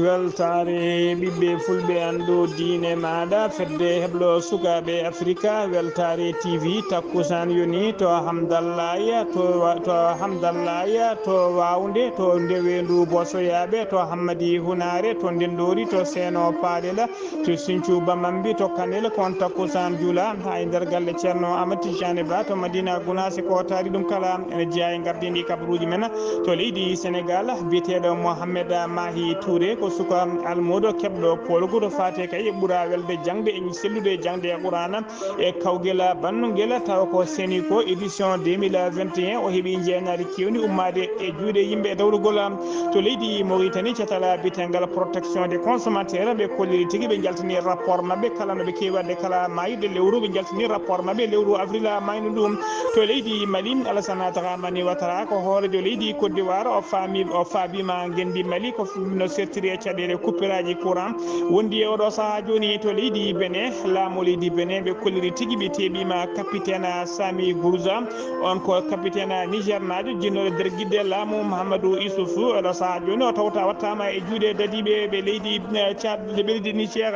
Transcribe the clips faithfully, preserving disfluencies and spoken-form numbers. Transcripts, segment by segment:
Weltaare ɓiɓɓe fulɓe, anndu diine maaɗa, fedde heblo sukaaɓe Afrika, Weltaare T V, takkusaan yoni to Hamdallaya, to, to Hamdallaya, to Wawnde, to Ndeweendu Bosoyaaɓe, to Hammadi Hunaare, to Ndenndori, to Seeno Paalela, to Sinthiou Bamambi, to Kanel, ko on takkusaan juula, haa e nder galle Ceerno Amadou Tidiane Ba, to Madina Gunaas, ko taari ɗum kala ene jeyaa e ngardiindi kabaruuji men. To leydi Senegaal, biyeteeɗo Mohamed Mahi Touré ko suka almuudo keɓɗo poolgu to faate kay e ɓura welde jaŋde e sellude jaŋde e Quraana e kawgel banndungel, tawa ko Senico édition deux mille vingt et un, o heɓi njeenaari keewndi ummaade e juuɗe yimɓe dawrugol. To leydi Mauritanie, catal biyeteegal protection des consommateurs, ɓe kolliri tigi, ɓe njaltini rapport maɓɓe kala no ɓe keewi waɗde kala maayirɗe lewru, ɓe njaltini rapport maɓɓe lewru avril maaynu ɗum. To leydi Mali, Alassane Dramane Ouattara ko hooreejo leydi Côte d'Ivoire, o faami, o faabiima ngenndi Mali ko f-, no sertiri e caɗeele coupuraaji courant wondi e oɗo sahaa jooni. To leydi Benin, laamu leydi Benin ɓe kolliri tigi, ɓe teeɓiima capitaine Sami Gourouza, on ko capitaine nigernaajo jinnooɗo nder giɗde laamu Mahamadou Issoufou. Oɗo sahaa jooni o tawta wattaama e juuɗe dadiiɓe ɓe leydi, eh, Tchad, ɓe leydi Niger.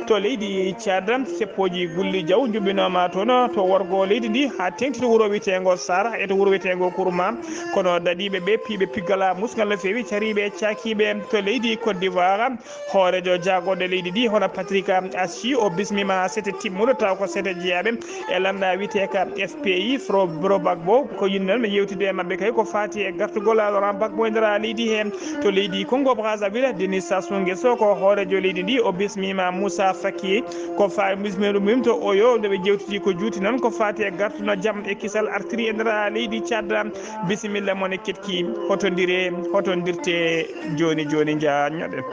To leydi Tchad, seppooji gulli jaw njuɓɓinooma toon to worgo leydi ndi, haa teeŋti to wuro wiyeteengo Sara e to wuro wiyeteengo Kurma. Kono dadiiɓe ɓe, piiɓe piggal musngal no feewi, cariiɓe e caakiiɓe. To leydi Côte d'Ivoire, hooreejo jaagorɗe leydi ndi, hono Patrick Achi, o bismiima sete timmuɗo, taw ko sete jeyaaɓe e lannda wiyeteeka F P I, Fro-, Bro Gbagbo. Ko yinno mi yewtude e maɓɓe kay ko faati e gartugol Laurent Gbagbo e nder leydi he. To leydi Congo Brazzaville, Denis Sassou Nguesso ko hooreejo leydi ndi, o bismiima Moussa Faki, ko fa-, bismiima ɗum to Oyo, nde ɓe jewtidi ko juuti noon ko faati e gartuno jam e kisal artiri e nder leydi Tchad. Bisimilla mon e ketki, hotondire, hotondirte jooni jooni, njaanñoɗen.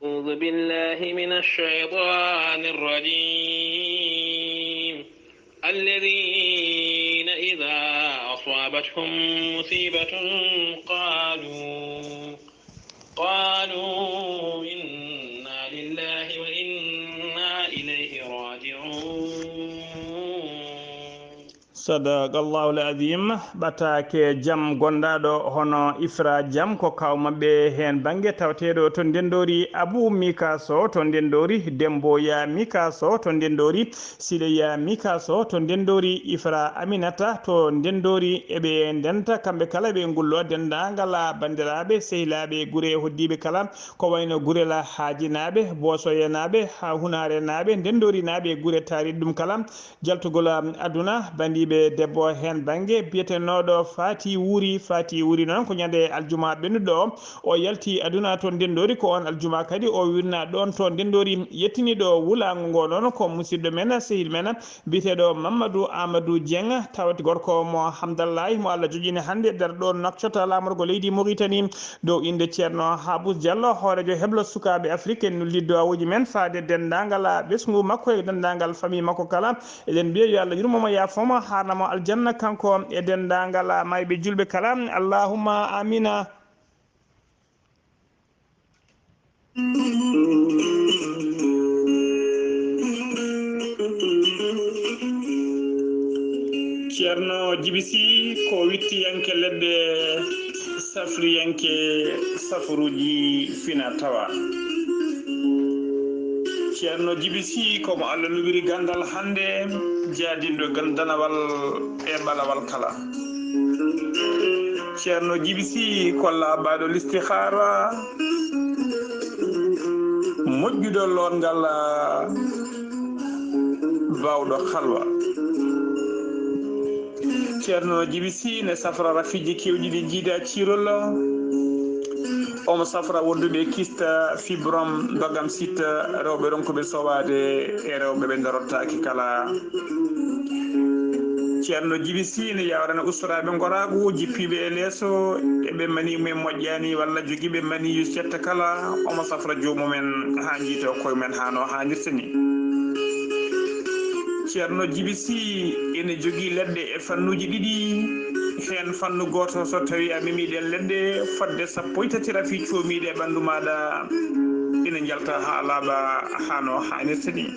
أعوذ بالله من الشيطان الرجيم. الذين إذا أصابتهم مصيبة قالوا، قالوا إنا لله وإنا إليه راجعون. Sadaqallahul azim. Ɓataake jam gondaaɗo hono Ifra jam ko kaw maɓɓe heen bannge tawateeɗo to Ndenndori, Abou Mika Sow to Ndenndori, Dembo Ya Mika Sow to Ndenndori, Sile Ya Mika Sow to Ndenndori, Ifra Aminata to Ndenndori. Eɓe ndenta kamɓe kala, ɓe ngullo denndaangal banndiraaɓe, sehilaaɓe, gure hoddiiɓe kala, ko wayno gure la Haajinaaɓe, Boosoyenaaɓe, haa Hunaarenaaɓe, Ndenndoorinaaɓe, gure taariiɗe ɗum kala. Jaltugol, um, aduna, bandiiɓe debbo heen bannge biyetenooɗo Faati Wuri. Faati Wuri noon ko ñande aljuma ɓennuɗo o, o yalti aduna to Ndenndori. Ko on aljuma kadi o wirna ɗoon to Ndenndori. Yettiniiɗo wulaango ngo noon ko musidɗo men, sehil men, biyeteeɗo Mamadou Amadou Dieng, tawat gorko mo Hamdallahi, mo Allah joƴini hannde nder ɗoon Nouakchott, laamorgo leydi Mauritanie. Dow innde Ceerno Habous Diallo, hooreejo heblo sukaaɓe Afrik, en nullii duwawuuji men faade denndaangal ɓesngu makko e denndaangal famille makko kala. Eɗen mbiya yo Allah yurmo mo, yaafo mo, haarna mo aljanna, kanko e denndaangal maayɓe juulɓe kala. Allahumma amina. Ceerno Jibi Sy ko wittiyanke leɗɗe, safriyanke safruuji fina tawa. Ceerno Jibi Sy ko mo Allah luɓiri ganndal hannde, jaadinɗo gan-, danawal e ɓalawal kala. Ceerno Jibi Sy ko laaɓaaɗo listihaara, moƴƴuɗo loongal, baawɗo halwa. Ceerno Jibi Sy ne safra rafiiji keewɗi ɗi njiida ciirol. Omo safra wonduɓe kista, fibrom, dogam sitta, rewɓe ronkuɓe sowaade e rewɓe ɓe darottaaki kala. Ceerno Jibi Sii ne yawrana ustoraaɓe ngoraagu, jippiiɓe e leeso, e ɓe mani mumen moƴƴaani walla jogiiɓe maniyu setta kala, omo safra joomum en haa njiita koye mumen haa no haanirta ni. Ceerno Jibi Sii ene jogii leɗɗe e fannuuji ɗiɗi, heen fannu gooto so tawii a memii ɗeen leɗɗe, fodde sappo e tati rafi coomiiɗe e ɓanndu maaɗa ina njalta haa laaɓa haa no haanirta ni.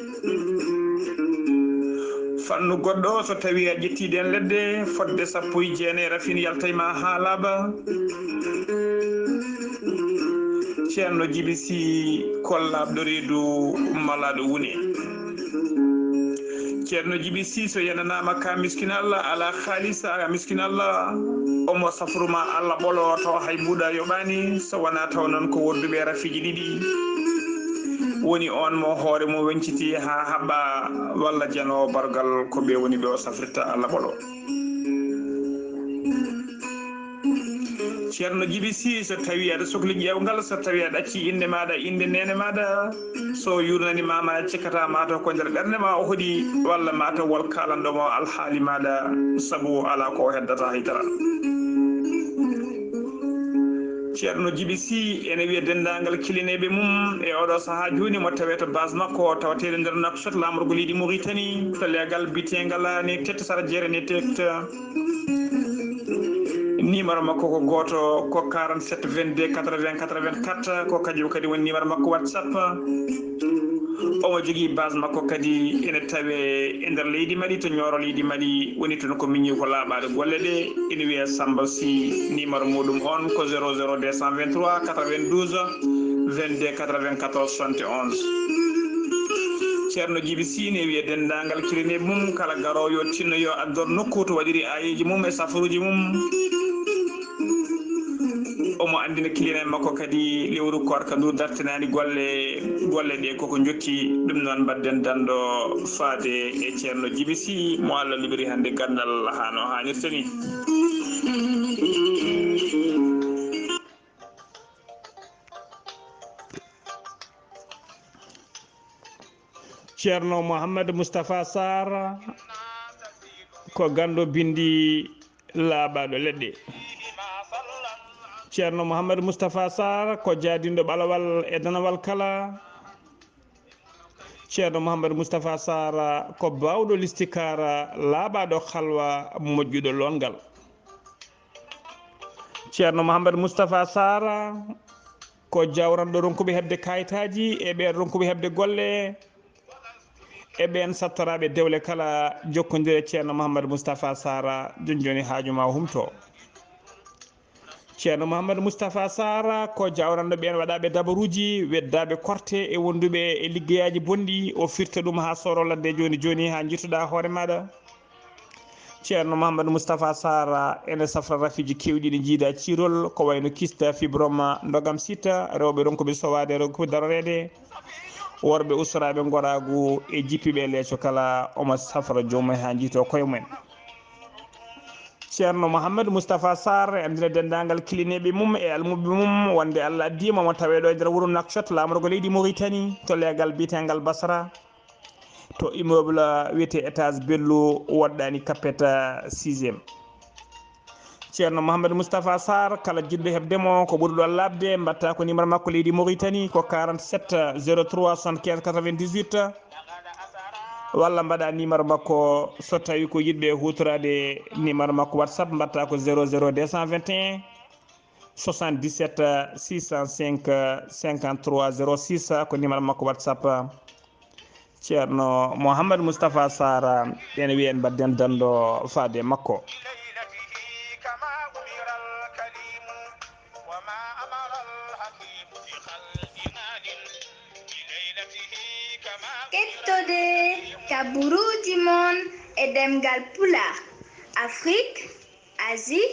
Fannu goɗɗo, so tawii a ƴettii ɗeen leɗɗe, fodde sappo e jeenayi rafin yaltay ma haa laaɓa. Ceerno Jibi Sii, kollaaɗo reedu, malaaɗo wune. Ceerno Jibi Sii, so yenanaama ka miskin Allah, alaa haalisa, a miskin Allah, omo safru ma Allah ɓolo, tawa hay mbuuɗa yoɓaani, so wonaa taw noon ko wonduɓe rafiiji ɗiɗi. Woni oon mo hoore mum weñciti haa haɓɓa, walla janoowo bargal, ko ɓe woni ɓe o safrirta Allah ɓolo. Ceerno Jibi Sii, so tawii aɗa sokli ƴeewngal, so tawii a ɗaccii innde maaɗa, innde neene maaɗa, so yuurnani ma, ma cekkata, ma taw ko nder ɓernde ma o hoɗi, walla ma taw wol kaalanɗo mo alhaali maaɗa, sabu alaa ko o heddata hay dara. Ceerno Jibi Sii ene wiya denndaangal kilineeɓe mum e oɗo sahaa jooni mo tawee to base makko tawateeɗo nder Nouakchott, laamorgo leydi Mauritanie, to leegal biteengal ne Tete Sara Jeere ne Tete. Numéro makko ko gooto, ko quarante-sept vingt-deux quatre-vingts quatre-vingt-quatre, ko kañum kadi woni numéro makko WhatsApp. Omo jogii base makko kadi ene tawee e nder leydi Mali, to Ñooro leydi Mali woni toon, ko miñi ko laaɓaade golle ɗe. Ene wiyee Samba Sy, numéro muɗum on ko zéro zéro deux cent vingt-trois quatre-vingt-douze vingt-deux quatre-vingt-quatorze soixante et onze. Ceerno Jibi Sii ne wiya denndaangal kilineeɓe mum kala garoowo yo tinno yo addor nokku to waɗiri aayeeji mum e safaruuji mum. Omo anndina kilineeɓe makko kadi lewru koorka ndu dartinaani golle, golle ɗe koko njokki. Ɗum noon mbaɗden danndo faade e Ceerno Jibi Sii mo Allah luɓiri hannde ganndal haa no haanirta ni. Ceerno Mouhammad Moustapha Sarr ko ganndo binndi laaɓaaɗo leɗɗe. Ceerno Mouhammad Moustapha Sarr ko jaadinɗo ɓalawal e danawal kala. Ceerno Mouhammad Moustapha Sarr ko baawɗo listikaara, laaɓaaɗo halwa, moƴƴuɗo loolngal. Ceerno Mouhammad Moustapha Sarr ko jawranɗo ronkuɓe heɓde kayitaaji e ɓeen ronkuɓe heɓde golle e ɓeen sattoraaɓe dewle kala. Jokkondire Ceerno Mouhammad Moustapha Sarr, jooni jooni haaju ma o humto. Ceerno Mouhammad Moustapha Sarr ko jawranɗo ɓeen waɗaaɓe dabaruuji, weddaaɓe korte e wonduɓe e liggeyaaji bonɗi, o firta ɗum haa sooro ladde jooni jooni, haa njittuɗaa hoore maaɗa. Ceerno Mouhammad Moustapha Sarr ene safra rafiiji keewɗi ɗi njiida ciirol, ko wayno kista, fibroma, ndogam sita, rewɓe ronkuɓe sowaade, ronkuɓe daroreede, worɓe ustoraaɓe ngoraagu e jippiiɓe e leeco kala, omo safra joomum en haa njiitoo koye mumen. Ceerno Mouhammad Moustapha Sarr e anndina denndaangal kilineeɓe mum e almuɓɓe mum wonde Allah addii mo, mo tawee ɗo e nder wuro Nouakchott, laamorgo leydi Mauritanie, to leegal biyeteengal Basra, to immeuble wiyetee étage Bello, woɗɗaani kappeta sixième. Ceerno Mouhammad Moustapha Sarr, kala jiɗɗo heɓde mo, ko ɓuri ɗo laaɓde, mbaɗta ko numéro makko leydi Mauritanie, ko quarante-sept zéro trois soixante-quinze quatre-vingt-dix-huit, walla mbaɗa numéro makko so tawii ko yiɗɓe huutoraade numéro makko WhatsApp, mbaɗta ko zéro zéro deux cent vingt et un soixante-dix-sept six cent cinq cinquante-trois zéro six, ko numéro makko WhatsApp. Ceerno Mouhammad Moustapha Sarr, ene wiya en mbaɗden danndo faade makko. Kettode kaburuuji mon e ɗemngal Pulaar, Afrique, Asie,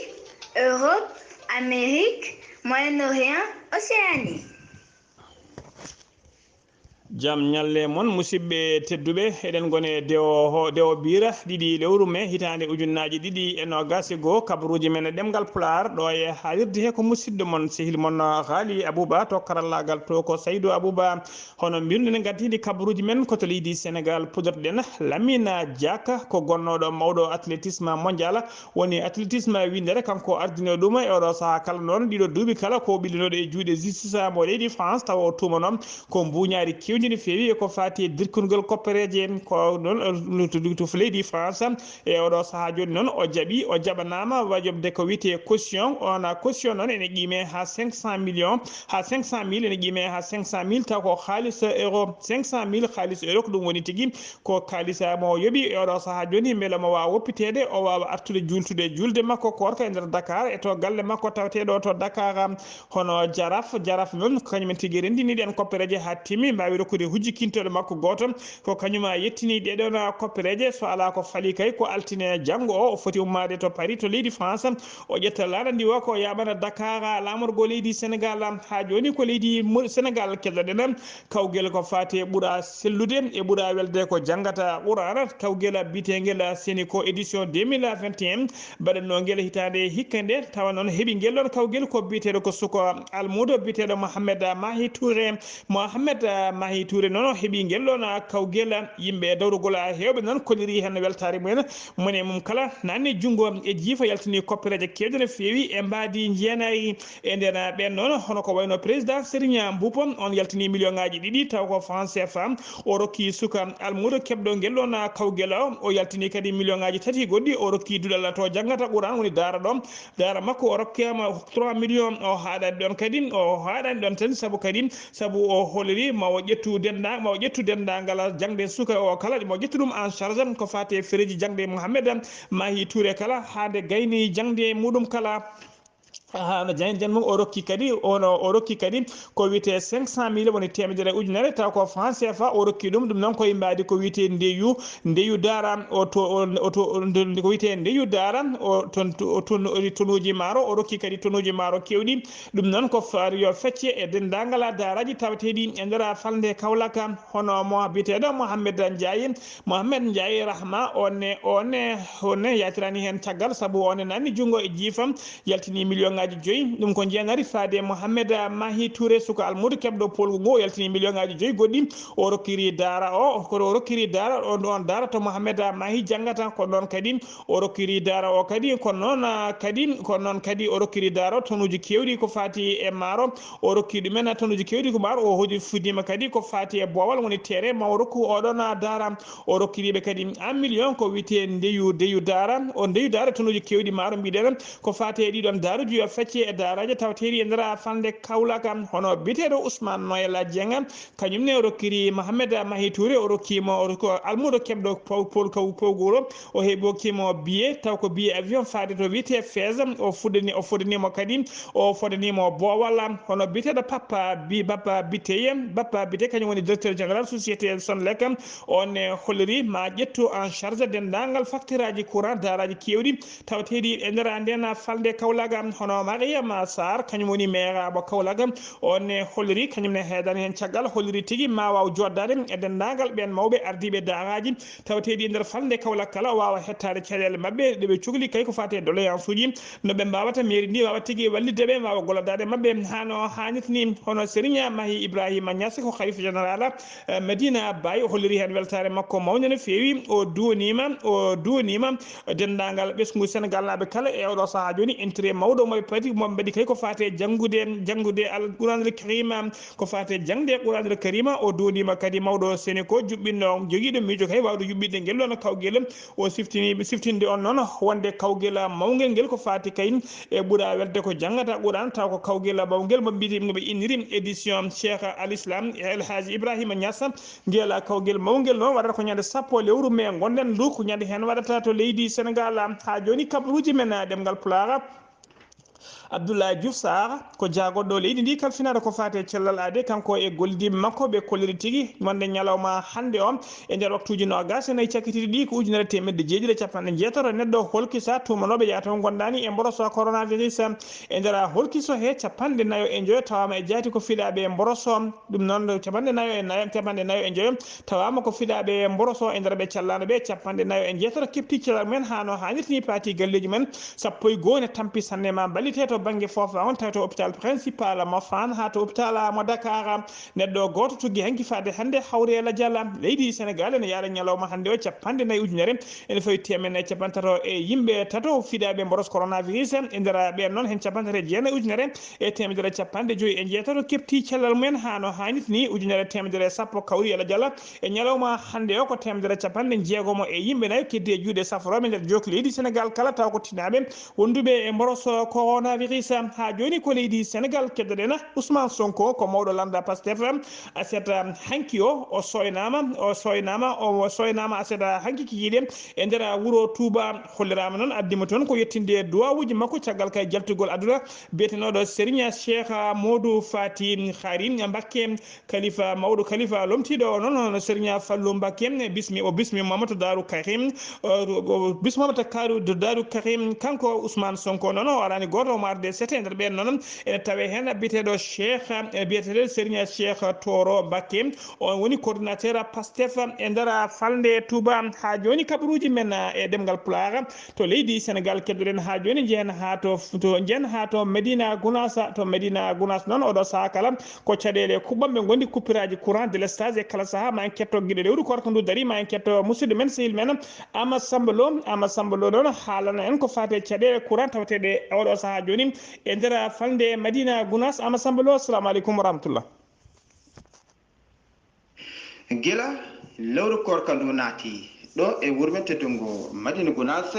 Europe, Amérique, Moyen-Orient, Océanie. Jam ñalle mon, musidɓe tedduɓe. Eɗen ngoni e dewo ho-, dewo biira ɗiɗi lewru me hitaande ujunnaaji ɗiɗi e noogas e goo. Kabaruuji men e ɗemngal Pulaar ɗo e haalirde he ko musidɗo mon, sehil mon, Haali Abuba, to karallaagal to ko Saydu Abuba. Hono mbiruɗen, en ngaddiino kabaruuji men ko to leydi Senegaal, puɗɗorɗen Lamine Diack, ko gonnooɗo mawɗo athlétisme mondial, woni athlétisme winndere, kanko ardinoo ɗum e oɗo sahaa kala. Noon ɗiɗo duuɓi kala ko ɓillinooɗo e juuɗe justice mo leydi France, tawa o tuumanoo ko mbuuñaari keewndi no feewi e ko faati e dirkungol koppereeje. Ko noon, eh, to, to, to leydi France, e oɗo sahaa jooni noon o jaɓi, o jaɓanaama wajoɓde ko wiyetee caution. On caution noon ene qiimee haa cinq cent millions, haa cinq cent mille ene qiimee haa cinq cent mille, taw ko haalis euro cinq cent mille, haalis euro ko ɗum woni tigi. Ko kaalisa mo o yoɓi e oɗo sahaa jooni, mbele mo waawa woppiteede, o waawa artude juultude juulde makko koorka e nder Dakar, e to galle makko taweteeɗo to Dakar. Hono Jaraaf, Jaraaf noon, ko kañum en tigi renndini ɗeen koppereeje haa timmi, mbaawi rokkude hujjikintooɗo makko gooto. Ko kañum a yettini ɗee ɗoon koppereeje, so alaa ko fali kay, ko altine janngo o, o foti ummaade to Paris, to leydi France, o ƴetta laaɗa ndi o, ko yaaɓana Dakar laamorgo leydi Senegaal. Haa jooni ko leydi Mo-, Senegaal keddoɗen. Kawgel ko faati e ɓura sellude e ɓura welde ko janngata Qur'aana, kawgel biyeteengel Senico édition deux mille vingt et un, baɗannoongel hitaande hikka nde, tawa noon heɓi ngel ɗoon kawgel ko biyeteeɗo ko suko almuudo biyeteeɗo Mohamed Mahi Touré. Mohamed Mahi Touré noon heɓi ngel ɗoon kawgel, yimɓe e dawrugol heewɓe noon kolliri heen weltaare mumen. Mone mum kala naatni junngo e jiifa, yaltini koppereeje keewɗe no feewi e mbaadi njeenaari. E nder ɓeen noon, hono ko wayno président Serigne Mboup, on yaltini million ŋaaji ɗiɗi, taw ko franc C F A. O rokki suka almuudo keɓɗo ngel ɗoon kawgel o, o yaltini kadi million ŋaaji tati goɗɗi, o rokki duɗal to janngata Qur'an, woni daara ɗo. Daara makko o rokkiima trois millions, o haaɗani ɗoon kadi, o haaɗani ɗoon tan sabu kadi, sabu o holiri ma o ƴettu dennda-, ma o ƴettu denndaangal jaŋde suka o kala, ma o ƴettu ɗum en charge ko faati e fereeji jaŋde Mohamed Mahi Touré kala, haa nde gayni jaŋde muɗum kala. Haa no jan jan mum o rokki kadi, ono o rokki kadi ko wiyetee cinq cent mille, woni teemedere ujunere, taw ko franc C F A o rokki ɗum. Ɗum noon ko e mbaadi ko wiyetee ndeyu, ndeyu daara, o to, o, o to, o, nde-, ko wiyetee ndeyu daara, o ton, o ton, o tonuuji maaro, o rokki kadi tonuuji maaro keewɗi. Ɗum noon ko faari yo fecce e denndaangal daaraaji taweteeɗi e nder falnde Kaolack, hono mo biyeteeɗo Mohamed Ndiaye, Mohamed Ndiaye Rahma, on ne, on ne, on ne yaatirani heen caggal, sabu on ne naatni junngo e jiifa, yaltini million ŋaaji joyi. Ɗum ko njeenaari faade Mohamed Mahi Touré, suka almuudo keɓɗo poolgu ngu, o yaltini million ŋaaji joyi goɗɗi. O rokkiri daara o, ko o rokkiri daara o, on daara to Mohamed Mahi janngata. Ko noon kadi o rokkiri daara o kadi, ko noon, ah, kadi, ko noon kadi o rokkiri daara o tonuuji keewɗi ko faati e maaro. O rokki ɗumen tonuuji keewɗi ko maaro. O hoɗi fuɗɗiima kadi ko faati e boowal, woni teere ma o rokku oɗon daara. O rokkiriiɓe kadi un million ko wiyetee ndeyu, ndeyu daara. O ndeyu daara tonuuji keewɗi maaro mbiɗen ko faati e ɗiɗon daaruji yo fecce e daaraaji tawateeɗi e nder falnde Kaolack. Hono biyeteeɗo Ousmane Noël Dieng, kañum ne o rokkiri Mohamed Mahi Touré, o rokkiima, o rokki almuudo keɓɗo paw-, pol-, kaw-, pawgoro. O heɓi, o rokkiima billet, taw ko billet avion faade to wiyetee Fès. O fuɗɗani, o fodaniima kadi, o fodaniima boowal. Hono biyeteeɗo Papa Bi-, Papa Biteye, Papa Biteye kañum woni directeur général société Sonelec. On ne holliri ma ƴettu en charge denndaangal facturaaji courant daaraaji keewɗi tawateeɗi e nder ndeen falnde Kaolack, hono Mariama Sarr, kañum woni maire mo Kaolack. On ne holliri, kañum ne heedani heen caggal, holliri tigi ma waaw jooɗdaade e denndaangal ɓeen mawɓe ardiiɓe daaraaji tawateeɗi e nder falnde Kaolack kala, o waawa hettaade caɗeele maɓɓe ɗe ɓe cukli, kay ko faati e doléance uji, no ɓe mbaawata mairie ndi waawa tigi wallitde ɓe, waawa golladaade maɓɓe haa no haanirta ni. Hono Serigne Mahi Ibrahima Niass ko khalife général, eh, Medina Baye, o holliri heen weltaare makko mawnde no feewi. O duwaniima, o duwaniima denndaangal ɓesngu Senegaalnaaɓe kala e oɗo sahaa jooni, intérêt mawɗo mo ɓe padi, mo ɓe mbaɗi kay ko faati e janngude, janngude Al Qur'aanul Kariima, ko faati e jaŋde Qur'aanul Kariima. O duwaniima kadi mawɗo Seniko, juɓɓinɗo, jogiiɗo miijo kay waawde yuɓɓitde ngel ɗoon kawgel. O siftini, siftinde on noon wonde kawgel mawngel ngel ko faati kay e ɓura welde ko janngata Qur'aan, taw ko kawgel mawngel mo mbiyi, mo ɓe inniri édition Cheikh Al Islam El Hadji Ibrahima Niass. Ngel kawgel mawngel noon waɗata ko ñande sappo lewru me ngonɗen ndu, ko ñande heen waɗata to leydi Senegaal. Haa jooni kabaruuji men ɗemngal Pulaar. Abdoulaye Diouf Sarr ko jaagoɗɗo leydi ndi kalfinaɗo ko faati e cellal aade, kanko e gollidiiɓe makko ɓe kolliri tigi wonde ñalawma hannde o e nder waktuuji noogaas e nayi cakkitiiɗi ɗi ko ujunere teemedde jeeɗiɗi e capanɗe jeetato neɗɗo holkisa tuumanooɓe yahata o gondaani e mboroso coronavirus. E nder holkiso he capanɗe nayo e njoyo tawaama e jaati ko fiɗaaɓe e mboroso. Ɗum noon capanɗe nayo e nayo, capanɗe nayo e njoyo tawaama ko fiɗaaɓe mboroso e nder ɓe callaano ɓe capanɗe nayo e jeetato keɓti cellal mumen haa no haanirta ni paati galleeji mumen. Sappo e goo ne tampi sanne ma mballite to bannge foofa on, tawi to hôpital principal mo Fann haa to hôpital mo Dakar. Neɗɗo gooto tuggi hanki faade hannde hawri e lajal. Leydi Senegal ene yaara ñalawma hannde o capanɗe nayi ujunere ene fawi teemen e capanɗe tato e yimɓe tato fiɗaaɓe mboros coronavirus. E nder ɓeen noon, heen capanɗe tato e jeenayi ujunere e teemedere capanɗe joyi e jeetato keɓti cellal mumen haa no haanirta ni, ujunere e teemedere e sappo kawri e lajal. E ñalawma hannde o ko teemedere capanɗe jeegomo e yimɓe nayo keddi e juuɗe safrooɓe nder jookli leydi Senegal kala, taw ko tinaaɓe wonduɓe e mboros coronavirus. Haa jooni ko leydi Senegal keddoɗen Ousmane Sonko, ko mawɗo lannda Pastef. Aset hanki o, o soynaama, o soynaama, o soynaama aset hanki kikiiɗe e nder wuro Touba. Holliraama noon addimo toon ko yettinde duwawuuji makko caggal kay jaltugol aduna biyetenooɗo Serigne Cheikh Modou Fati Khari Mbacké, kalifa mawɗo, kalifa lomtiiɗo o noon, hono Serigne Fallou Mbacké, bismi, o bismi Mamadou Darou Karim, o, o bismi Mamadou Karu Darou Karim. Kanko Ousmane Sonko noon, o alani gooto omo arde sete e nder ɓeen noon. Ene tawe heen biyeteeɗo Cheikh, e biyeteeɗo Serigne Cheikh Toro Mbacké, on woni coordinateur Pastef e nder falnde Touba. Haa jooni kabaruuji men e ɗemngal Pulaar to leydi Senegal keddoɗen haa jooni, njehen haa to, to, njehen haa to Medina Gounass. To Medina Gounass noon, oɗo sahaa kala ko caɗeele kuɓɓam ɓe ngondi coupuraaji courant, délestage e kala sahaa. Ma en ketto giɗo lewru koorka ndu dari, ma en ketto musidɗo men, sehil men Ama Samba Lo. Ama Samba Lo noon haalana en ko faati e caɗeele courant tawateeɗe oɗo sahaa jooni e nder falnde Madina Gounass. Ama Samba Lo, assalamu aleykum wa rahmatullah. Gila lewru koorka ndu naati ɗo e wuro men teddungo Madina Gounass,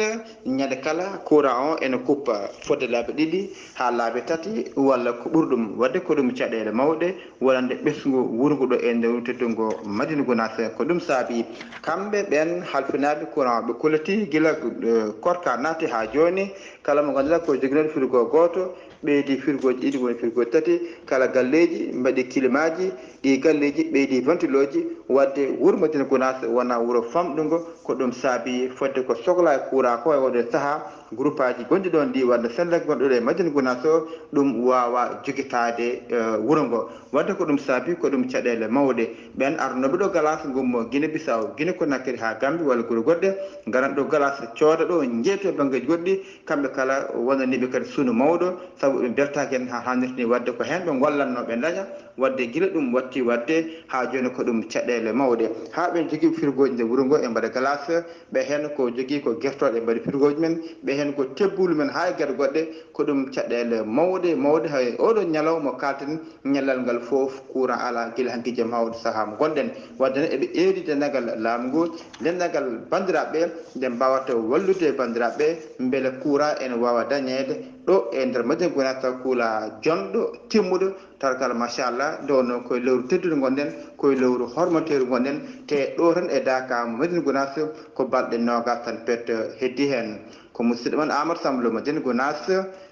ñande kala courant o ene kuppa fodde laabi ɗiɗi haa laabi tati walla ko ɓuri ɗum. Wadde ko ɗum caɗeele mawɗe wonande ɓesngu wurngu ɗo e nder wuro teddungo Madina Gounass. Ko ɗum saabi kamɓe ɓen halfinaaɓe courant ɓe kolliti gila, eh, koorka naati haa jooni, kala mo ngannduɗaa ko joginooɗo frigo gooto, ɓeydi firgooji ɗiɗi, woni firgooji tati, kala galleeji mbaɗi kilimaaji, ɗi galleeji ɓeydi ventilooji, wadde wuro Madina Gounass wona wuro famɗungo, ko ɗum saabi fodde ko soklaa e courant ko e oɗo sahaa, groupaaji gonɗi ɗon ɗi walla Senelec gonɗo ɗo e Madina Gounass o, ɗum waawa jogitaade, eh, wuro ngo. Wadde ko ɗum saabi ko ɗum caɗeele mawɗe. Ɓen arnooɓe ɗo galas ngummo Guinée Bissau, Guinée Conakry haa Gambie walla gure goɗɗe, ngaran ɗo galas cooda ɗo, njeeyto e banngeeji goɗɗi, kamɓe kala wonaniiɓe kadi suno mawɗo, sabu ɓe mbeltaaki heen haa haanirta ni. Wadde ko heen ɓe ngollatnoo, ɓe ndaña, wadde gila ɗum watti wadde haa jooni ko ɗum caɗeele mawɗe. Haa ɓe jogii firgooji nder wuro ngo e mbaɗa glace, ɓe heen ko jogii ko gertooɗe mbaɗi firgooji men, ɓe heen ko tebbulu men haa e gere goɗɗe, ko ɗum caɗeele mawɗe, mawɗe. Hay oɗo ñalawma mo kaalten, ñallal ngal fof courant alaa gila hanki jam haa woni sahaa mo ngonɗen. Wadde noon eɓe eeri denndaangal laamu ngu, denndaangal banndiraaɓe ɓe, nde mbaawata wallude banndiraaɓe ɓe mbele courant ene waawa dañeede ɗo e nder Madina Gounass, courant jonɗo, timmuɗo, tarkal machallah. Nde wonnoo ko e lewru teddudu ngonɗen, ko e lewru hormateeru ngonɗen, te ɗo tan e Daaka Madina Gounass ko balɗe noogaas tan pet heddi heen. Ko musidɗo mon Amadou Samba Lo Madina Gounass,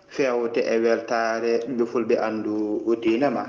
feewde e weltaare ɓiɓɓe fulɓe anndu diine ma.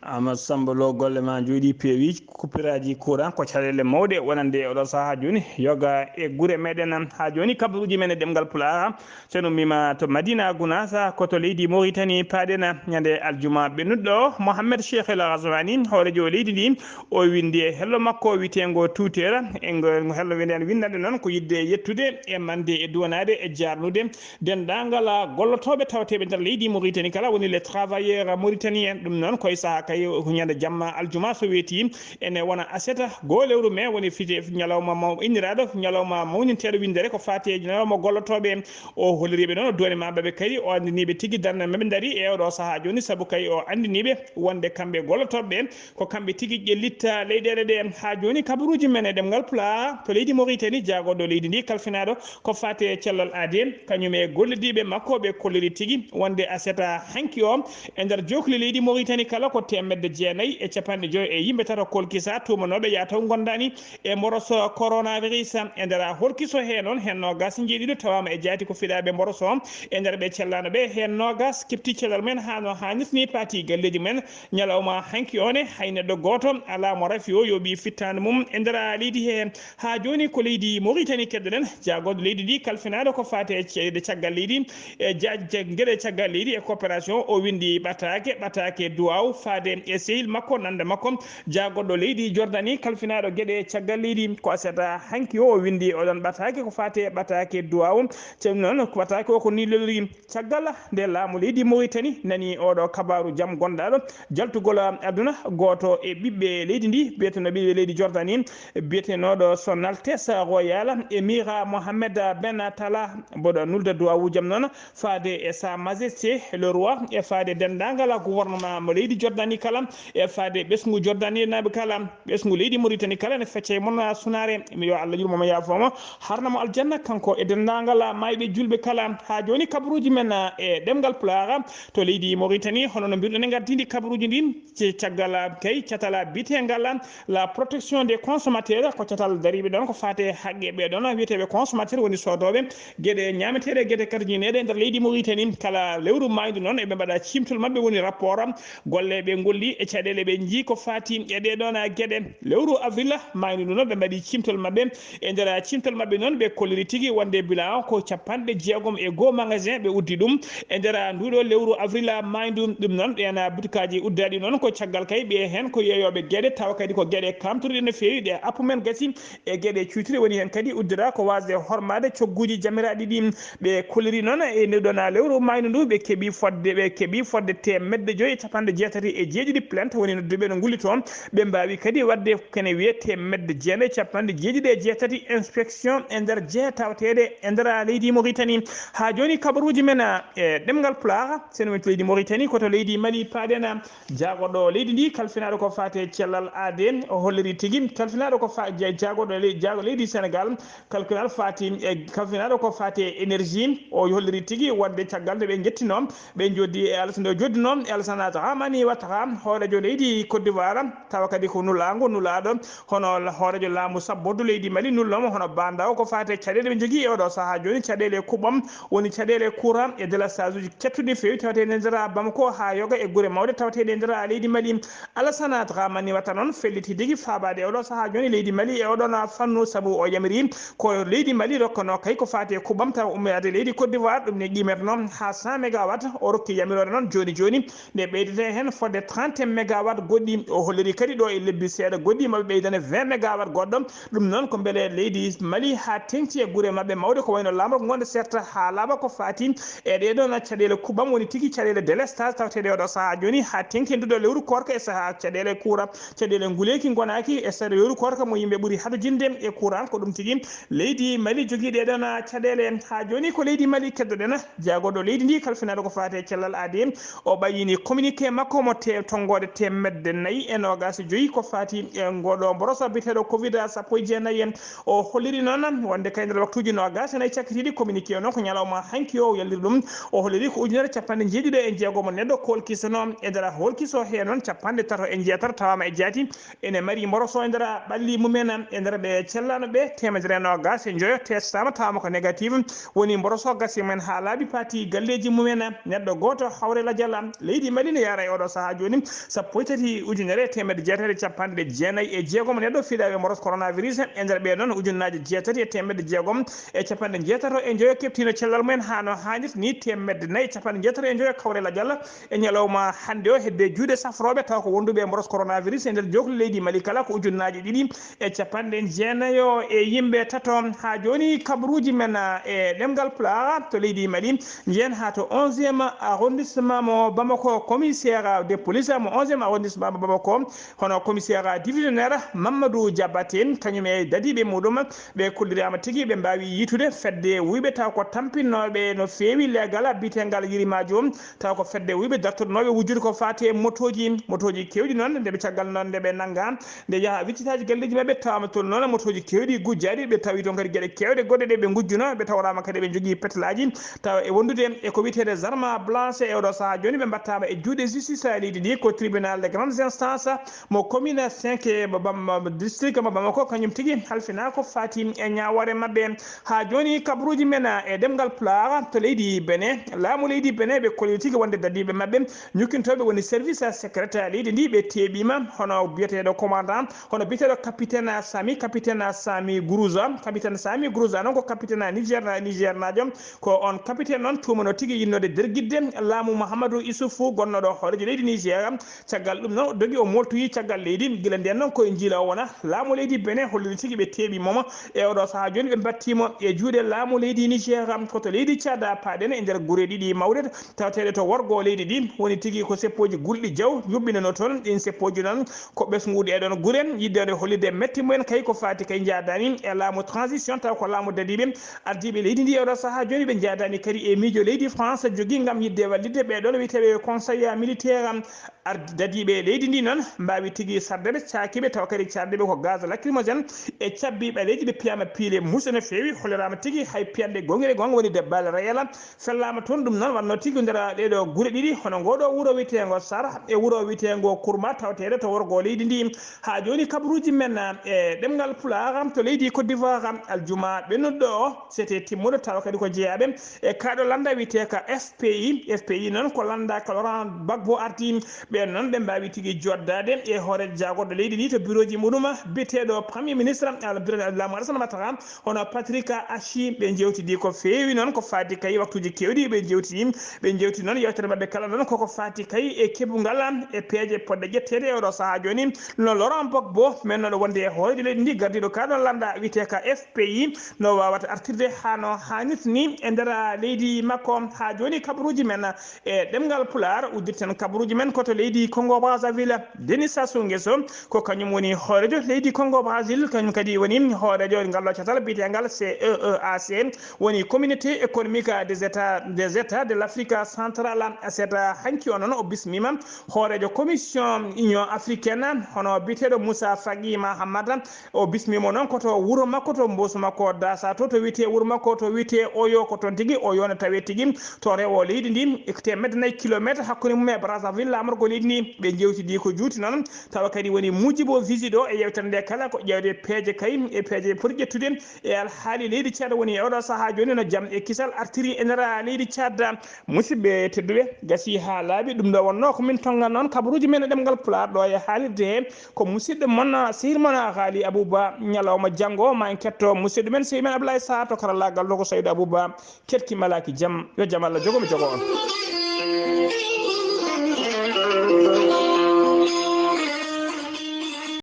Amadou Samba Lo, golle ma njooɗi peewi. Coupuraaji courant ko caɗeele mawɗe wonande e oɗo sahaa jooni, yoga e gure meɗen. Haa jooni kabaruuji men e ɗemngal Pulaar, so en ummiima to Madina Gounass, ko to leydi Mauritanie paaɗen. Ñande aljuma ɓennuɗo, Mohamed Cheikh El Ghazouani, hooreejo leydi ndi, o winndi e hello makko wiyeteengo Twitter. E ngo hello wiyeten winndande noon ko yiɗde yettude e mande e duwanaade e jaarnude denndaangal gollotooɓe tawateeɓe nder leydi Mauritanie kala, woni les travailleurs mauritaniens. Ɗum noon ko e sahaa kay, ko ñande jamma aljuma so weeti, ene wona aset goo lewru mai, woni fite ñalawma maw-, inniraaɗo ñalawma mawninteeɗo winndere ko faati e ñalawma gollotooɓe. O holliriiɓe noon, o duwani ma ɓe kadi, o anndiniiɓe tigi darnde maɓɓe ndari e oɗo sahaa jooni, sabu kay o anndiniiɓe wonde kamɓe gollotooɓe ɓe ko kamɓe tigi ƴellitta leyɗeele ɗe. Haa jooni kabaruuji men e ɗemngal Pulaar to leydi Mauritanie, jaagorɗo leydi ndi kalfinaaɗo ko faati e cellal aade, kañum e gollidiiɓe makko ɓe kolliri tigi wonde aset hanki o e nder jookli leydi Mauritanie kala ko Teemedde jeenayi e capanɗe joyo e yimɓe tato kolkisa tuumanooɓe yataw gondaani e mboroso coronavirus. E nder holkiso he noon, heen noogas e njeeɗiɗo tawaama e jaati ko fiɗaaɓe mboroso. E nder ɓe cellaano ɓe, heen noogas keɓti cellal mumen haa no haanirta ni, paati galleeji mumen. Ñalawma hanki o ne, hay neɗɗo gooto alaa mo rafi o yooɓi fittaandu mum e nder leydi he. Haa jooni ko leydi Mauritanie keddoɗen, jaagorɗo leydi ndi kalfinaaɗo ko faati e ceede caggal leydi, e ja-, ja-, geɗe caggal leydi e coopération, o winndi ɓataake, ɓataake duwaaw faade e sehil makko, nannde makko, jaagorɗo leydi Jordani kalfinaaɗo geɗe caggal leydi. Ko aset hanki o, o winndi oɗon ɓataake ko faati e ɓataake duwaaw. Ceerno noon, ko ɓataake o ko ni lelori. Caggal nde laamu leydi Mauritanie nani oɗo kabaaru jam gonɗaaɗo jaltugol aduna, gooto e ɓiɓɓe leydi ndi, biyetenoo ɓiɓɓe leydi Jordani, biyetenooɗo Son Altesse Royale Émir Mohamed Ben Tala, mboɗo nulda duwaawu jam noon faade e Sa Majesté le Roi, e faade denndaangal gouvernement mo leydi Jordani kala, e faade ɓesngu Jordaninaaɓe kala, ɓesngu leydi Mauritanie kala ne fecca e mon sunaare. Mi yo Allah yurmo mo, yaafo mo, harna mo aljanna, kanko e denndaangal maayɓe julɓe kala. Haa jooni kabaruuji men e ɗemngal Pulaar to leydi Mauritanie, hono no mbiruɗen e ngardiindi kabaruuji ndin, ce-, caggal kay catal biyeteengal la protection des consommateurs, ko catal dariiɓe ɗon ko faate haqqe ɓee ɗon wiyeteeɓe consommateur, woni soodooɓe geɗe ñaameteeɗe, geɗe karjineeɗe nder leydi Mauritanie. Kala lewru maaydu noon eɓe mbaɗa ciimtol maɓɓe, woni rapport golle ɓe ngolli e caɗeele ɓe njii ko faati e ɗee ɗon geɗe. Lewru avril maaydu ndu noon ɓe mbaɗi ciimtol maɓɓe. E nder ciimtol maɓɓe noon ɓe kolliri tigi wonde bilan o ko capanɗe jeegom e goo magasin ɓe uddi ɗum. E nder nduɗo lewru avril maaydu ɗum noon, ɗeen butikaaji uddaaɗi noon ko caggal kay ɓe heen ko yeeyooɓe geɗe, tawa kadi ko geɗe kamtoriɗe no feewi, ɗe appu men gasi e geɗe cuutuɗe. Woni heen kadi uddira ko waasde hormaade cogguuji jamiraaɗi ɗi. Ɓe kolliri noon e nduɗon lewru maaydu ndu ɓe keɓi fodde, ɓe keɓi fodde teemedde joyi e capanɗe jeetati e jeeɗiɗi plainte, woni nodduɓe no ngullitoo. Ɓe mbaawi kadi waɗde kene wiyee teemedde jeenayi e capanɗe jeeɗiɗi e jeetati inspection e nder jeetawateeɗe e nder leydi Mauritanie. Haa jooni kabaruuji men e ɗemngal Pulaar, so en wontii leydi Mauritanie, ko to leydi Mali paaɗen. Jaagorɗo leydi ndi kalfinaaɗo ko faate cellal aadee, o holliri tigi kalfinaaɗo ko fa-, ja-, jaagorɗo ley-, jaago leydi Sénégal, kalfinaaɗo faati e, kalfinaaɗo ko faate énergie, o holliri tigi wonde caggal nde ɓe njettinoo, ɓe njoddi e Alassane, o joddinoo e Alassane Dramane Ouattara, hooreejo leydi Côte d'Ivoire, tawa kadi ko nulaango, nulaaɗo, hono la-, hooreejo laamu sabbordu leydi Mali nulnooma, hono baandaw ko faate caɗeele ɓe njogii e oɗo sahaa jooni, caɗeele kuɓɓam, woni caɗeele courant e délestage uji kettuɗi feewi tawatee e nder Bamako haa yoga e gure mawɗe tawatee e nder leydi Mali. Alassane Dramane Ouattara noon felliti tigi faabaade e oɗo sahaa jooni leydi Mali e oɗon fannu, sabu o yamiri ko leydi Mali rokkanoo kay ko faati e kuɓɓam tawa ummoraade leydi Côte d'Ivoire, ɗum ne qiimetnoo haa cent mégawatt. O rokki yamiroore noon jooni jooni nde ɓeydetee heen fodde trente mégawatt goɗɗi. O holliri kadi ɗo e lebbi seeɗa goɗɗi maɓe ɓeydane vingt mégawatt goɗɗo. Ɗum noon ko mbele leydi Mali haa teŋti e gure maɓɓe mawɗe ko wayno Laamrok, Ngonde Serta haa Laaba ko faati e ɗee ɗoon caɗeele kuɓɓam, woni tigi caɗeele délestage tawateeɗe oɗo sahaa jooni haa teŋti e nduɗo lewru koorka e sahaa caɗeele kuura, caɗeele nguleeki ngonaaki e saɗa lewru koorka mo yimɓe ɓuri hadujinde e courant. Ko ɗum tigi leydi Mali jogii ɗee ɗoon caɗeele. Haa jooni ko leydi Mali keddoɗen, jaagorɗo leydi ndi kalfinaaɗo ko faati e cellal aadee, o ɓayyini communiqué makko mo te-, tonngoode teemedde nayi e noogaas e joyi ko faati e ngoɗo mboroso biyeteeɗo covid sappo e jeenayi en. O holliri noon wonde kay nder waktuuji noogaas e nayi cakkitiiɗi, communiqué o noon ko ñalawma hanki o, o yalliri ɗum. O holliri ko ujunere capanɗe njeeɗiɗo e jeegom neɗɗo kolkisanoo. E nder holkiso he noon capanɗe tato e jeetati tawaama e jaati ene mari mboroso e nder ɓalli mumen, e nder ɓe cellaano ɓe teemedere e noogaas e joyo testaama tawaama ko négatif. Woni mboroso gasi men haa laaɓi paati galleeji mumen. Neɗɗo gooto hawre lajal leydi Mali ne yaara e oɗo sahaa jooni sappo e tati ujunere e teemedde jeetati e capanɗe jeenayi e jeegom neɗɗo fiɗaaɓe mboros coronavirus. E nder ɓee noon ujunnaaje jeetati e teemedde jeegom e capanɗe jeetato e joyo keɓtiino cellal mumen haa no haanirta ni, teemedde nayi e capanɗe jeetato e joyo kawre lajal e ñalawma hannde o hedde juuɗe safrooɓe tawa ko wonduɓe e mboros coronavirus e nder jookli leydi Mali kala ko ujunnaaje ɗiɗi e capanɗe jeenayo e yimɓe tato. Haa jooni kabaruuji men e ɗemngal Pulaar to leydi Mali, njehen haa to onzième arrondissement mo Bamako, commissaire de police mo onzième arrondissement mo Bamako, hono commissaire divisionnaire Mamadou Diabaté, kañum e dadiiɓe muɗum, ɓe kolliraama tigi ɓe mbaawi yiitude fedde wuyɓe taw ko tampinnooɓe no feewi leegal biyeteengal Yirimaajo, taw ko fedde wuyɓe dartornooɓe wujjude ko faati e motooji, motooji keewɗi noon, nde ɓe caggal noon nde ɓe nannga, nde yaha wiccitaaji galleeji maɓɓe, tawaama toon noon motooji keewɗi gujjaaɗi, ɓe tawi toon kadi geɗe keewɗe goɗɗe ɗe ɓe ngujjuno, ɓe tawraama kadi ɓe njogii petelaaji, tawa e wondude e ko wiyeteede zarma blanche e oɗo sahaa jooni, ɓe mbattaama e juuɗe justice leydi ndi. Ko tribunal de grande instance mo commune cinq e mo Bam-, district mo Bamako, kañum tigi halfina ko fati e ñaawoore maɓɓe. Haa jooni, kabaruuji men e ɗemngal Pulaar to leydi Benin, laamu leydi Benin ɓe kolli tigi wonde dadiiɓe maɓɓe ñukkintooɓe woni service secret leydi ndi ɓe teeɓiima, hono biyeteeɗo commandant, hono biyeteeɗo capitaine Sami, capitaine Sami Gourouza. Capitaine Sami Gourouza noon ko capitaine Niger, Nigernaajo. Ko on capitaine noon tuumano tigi yinnode dergidde laamu Mouhamadou Issoufou, gonnooɗo hooreejo leydi Niger. Caggal ɗum noon, o dogi, o moltoyi caggal leydi. Gila ndeen noon, ko e njiila o wona. Laamu leydi Benin holliri tigi ɓe teeɓi momo. E oɗo sahaa jooni, ɓe mbattiimo e juuɗe laamu leydi Niger. Ko to leydi Tchad paaɗen e nder gure ɗiɗi mawɗe, tawateeɗe to worgo leydi ndi. Woni tigi ko seppooji gulɗi jaw yuɓɓinano toon. Ɗin seppooji noon ko ɓesnguuɗi e ɗon gure, yiɗde hollirde metti mumen kay ko faati kay njaadaani e laamu transition, taw ko laamu dadiiɓe ardiiɓe leydi ndi. E oɗo sahaa jooni, ɓe njaadaani kadi e miijo leydi France jogii ngam yiɗde wallitde ɓee ɗoon wiyeteeɓe conseil militaire. Ardi dadiiɓe leydi ndi noon mbaawi tigi sarde ɓe, caaki ɓe, tawa kadi carde ɓe ko gaz lacrymogène e cabbi ɓaleeji, ɓe piyaama piile muusɗe no feewi, holliraama tigi hay piyande goongɗe goonga woni de balle réel. Fellaama toon ɗum noon, wannoo tigi nder ɗee ɗoo gure ɗiɗi, hono ngoo ɗoo wuro wiyeteengo Sar e wuro wiyeteengo Kurma, tawateeɗo to worgo leydi ndi. Haa jooni, kabaruuji men e ɗemngal Pulaar to leydi Côte d'Ivoire, aljuma ɓennuɗo o, c'était timmuɗo, tawa kadi ko jeyaaɓe e kaaɗo lannda wiyetee ka F P I. F P I noon ko lannda ka Laurent Gbagbo ardi. Ɓeen noon, ɓe mbaawi tigi joddaade e hoore jaagorɗo leydi ndi to birooji muɗum, biyeteeɗo Premier Ministre, al-, biro-, Laamɗo Alassane Ouattara, hono Patrick Achi. Ɓe njeewtidi ko feewi noon ko faati kay waktuuji keewɗi. Ɓe njeewtidi, ɓe njeewti noon yewtere maɓɓe kala noon koko faati kay e keɓungal e peeje poɗɗe ƴetteede e oɗo sahaa jooni. No Laurent Gbagbo, men noon wonde e hooreejo leydi ndi, gardiiɗo kaaɗo lannda wiyetee ka F P I, no waawata artirde haa no haanirta ni e nder leydi makko. Haa jooni, kabaruuji men e ɗemngal Pulaar, uddirten kabaruuji men ko to leydi Congo Brazzaville. Denis Sassou Nguesso ko kañum woni hooreejo leydi Congo Brazzaville, kañum kadi woni hooreejo ngal ɗo catal biyeteengal C E E A C, woni Communauté économique des États, des États de l'Afrique centrale. Seeɗa hanki o noon, o bismiima hooreejo Commission Union africaine, hono biyeteeɗo Moussa Faki Mahamat. O bismiima noon ko to wuro makko, to mboosu makko Dasa to, to wiyetee wuro makko, to wiyetee Oyo, ko toon tigi Oyo no tawee tigi to rewo leydi ndi, ko teemedde nayi kilomeetre hakkunde mum e Brazzaville, laamorgo leydi ndi. Ɓe njeewtidi ko juuti noon, tawa kadi woni muujibo visite o e yewtere nde kala ko ƴeewde peeje kay e peeje poti ƴettude e alhaali leydi Tchad. Woni e oɗo sahaa jooni no jam e kisal artiri e nder leydi Tchad. Musidɓe tedduɓe, gasii haa laaɓi, ɗum ɗo wonnoo ko min tonngan noon kabaruuji men e ɗemngal Pulaar ɗo e haalirde he. Ko musidɗo mon, sehil mon, Haali Abouba. Ñalawma janngo, ma en ketto musidɗo men, sehil men Ablaye Sarr to karallaagal to, ko Saydou Abouba. Ketki malaaki jam, yo jam Allah jogo mi jogo on.